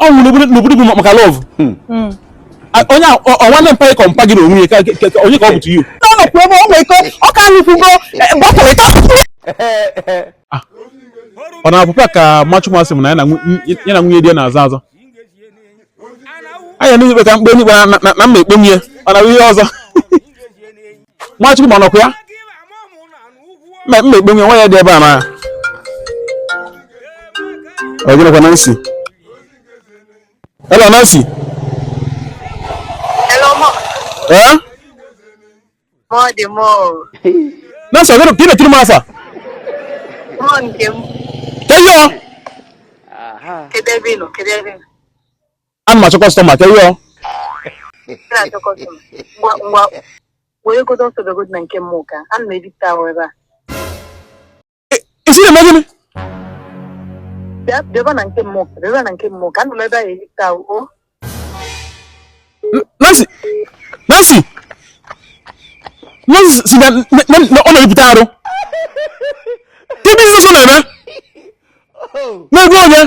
Ọ nwụrụ n'obodo bụ maka love. Onye ọ nwanne mpa gị ka mpa gị na onwe ya onye ka ọ bụ to you? Ọ nọkwa ebe o nwere ike ọ ka ṅụkwugo bọtụlụ ịtọ. Ọ na-apụpa ka Machukwu asị m na ya na nwunye di ya na-aza azọ. Anya n'ikpe ka mkpe n'ikpe na mma ekpe nwunye ọ na ihe ọzọ. Nwachukwu ma nọkwa ya mma mma ekpe nwunye nwa ya dị ebe a na ọ gịnịkwa Nancy? Hello, Nancy. Hello, mo. Eh? Mo dị mo. Nancy, ọ gịnị ka ị na-etiri m afa? Mo nke m. Ka ihe ọ? Kedu ebe ị nọ? Kedu ebe ị nọ? Ana m achọ customer, ka ihe ọ? Ị na-achọ customer. Ngwa ngwa. Were godo ọsọ bịagodo na nke mmụọ ka. Ana m ebipụta ahụ ebe a. Isi na-eme gịnị? Bịa bịaba na nke mmụọ ka. Bịaba na nke mmụọ ka. Ana m ebe a ebipụta ahụ. O. Nancy! Nancy! Nancy si na ọ na-ebipụta arụ. Ke business ọ na-eme? N'ego onye?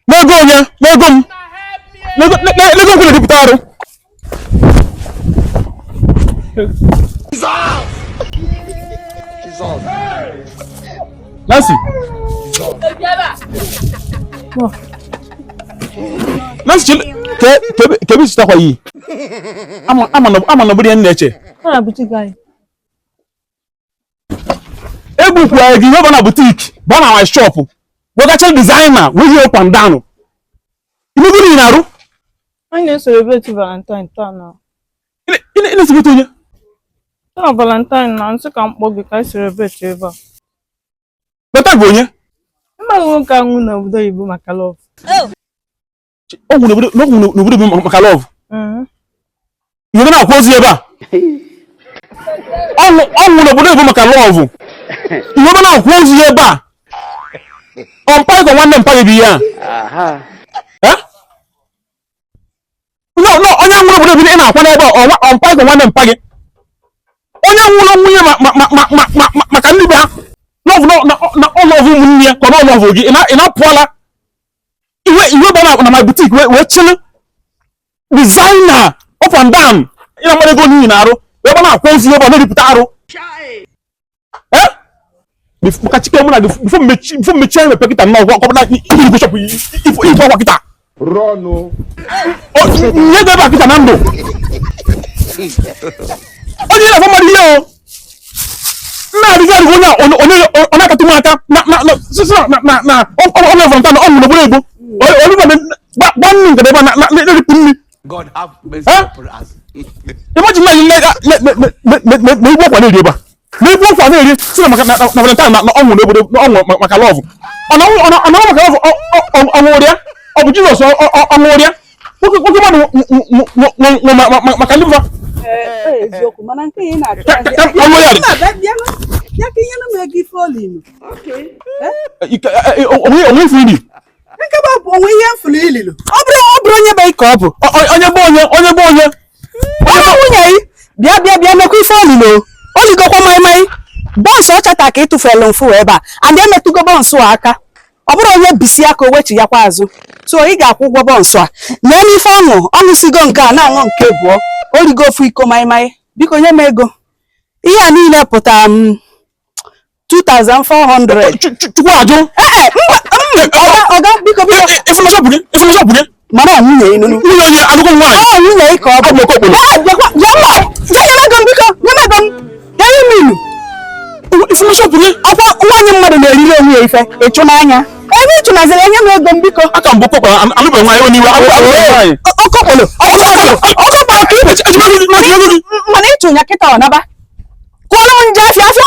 N'ego onye? N'ego m? N'ego m kwụ na-ebipụta arụ. Nancy! Nancy, chele ke ebe isi akwa yi. Ama ama na obodo ya na-eche. Ọ na boutique anyị. Egbukwa gị ihe na boutique, ba na my shop. Wegacha designer, wey yi up and down. Imego ni na-arụ? Anyị na-celebrate Valentine taa na. Ị na-esebete onye? Taa Valentine na nsị ka m kpọọ gị ka anyị celebrate ebe a. Beta bụ onye? Ịmaghị nwoke anwụ n'obodo oyibo maka love. Ọ nwụrụ n'obodo oyibo maka love. Ihe na-akwụ ozi ebe a. Ọ nwụrụ n'obodo oyibo maka love. Ihe na-akwụ ozi ebe a. Ọ mpa gị ka nwanne mpa gị bụ ihe a. No, no, onye nwụrụ obodo oyibo ị na-akwa n'ebe a, ọ mpa gị ka nwanne mpa gị. Onye nwụrụ nwunye maka ndị be ha. Love na ọ love ụmụnne ya ka ọ na love gị. Ị na-apụọla. Iwe ba na my boutique wee chịlụ designer up and down. Ị na-amara ego n'ihi na-arụ. Wee gba na-akwụ ozi ebe ọ na-eripụta arụ. Eh? Maka chike mụ na gị before mmechi anya mepe kịta nnọọ ọ bụ na iri shop ifu akwa kịta. Run. Nye gị ebe a kịta na ndụ. Onye na-afọ mmadụ ihe o. Nna adịghị adịghị onye a ọ na-akatụ m aka na na na sisi na na na ọ na-evọnta na ọ nwụrụ n'obodo ego. Olugbo gba nri nke ebe a na-eripụ nri. God have mercy upon us. Imagine na igbu ọkwa na-eri ebe a. Na igbu ọkwa na-eri si na maka na Valentine na ọ nwụrụ n'obodo na ọ nwụrụ maka love. Ọ na maka love ọ nwụrụ ya? Ọ bụ Jizọs ọ nwụrụ ya? Nwoke mmadụ nwụrụ maka ndị mfa. Eziokwu mana nke ị na-achọ. Ọnwụ ya dị. Ya ka ihe na m ego ife olinu. Onwe ife iri. Nke bụ onwe ihe mfụlụ ililu. Ọ bụrụ onye be ka ọ bụ. Onye bụ onye, onye bụ onye. Onye nwunye gị bịa bịa bịa mekwa ife olilo. Oligokwa maịmaị. Bọnsụ ọchata ka ịtụfelu mfụ ebe a. And emetụgo bọnsụ a aka. Ọ bụrụ onye bisi aka o wechi yakwa azụ. So ị ga-akwụ ụgwọ bọnsụ a. Lee n'ife ọṅụ, ọ ṅụsigo nke a na-aṅụ nke abụọ. Origo ofu iko maịmaị. Biko nye m ego. Ihe a niile pụtara m 2400. Chukwu ajụ. Ee, ọga biko biko. Ife na shop gị, ife na shop gị. Mana ọ nwunye ịnụnụ. Nwunye onye alụgo nwaanyị. Ọ nwunye ị ka ọ bụ. Abụ okokporo. Ee, bịakwa, bịa mma. Bịa nye m ego m biko, nye m ego m. Bịa nye m ilu. Ife na shop gị. Ọkwa nwaanyị mmadụ na-eriri onwe ya ife, ịchụnanya. Ebe ịchụnaziri enye m ego m biko. Aka mbụ okokporo alụbeghị nwaanyị onye iwe alụbeghị nwaanyị. Okokporo. Okokporo ka ibe. Mana ịchụ ya kịta ọ naba. Kwụọrọ m nje afịa afịa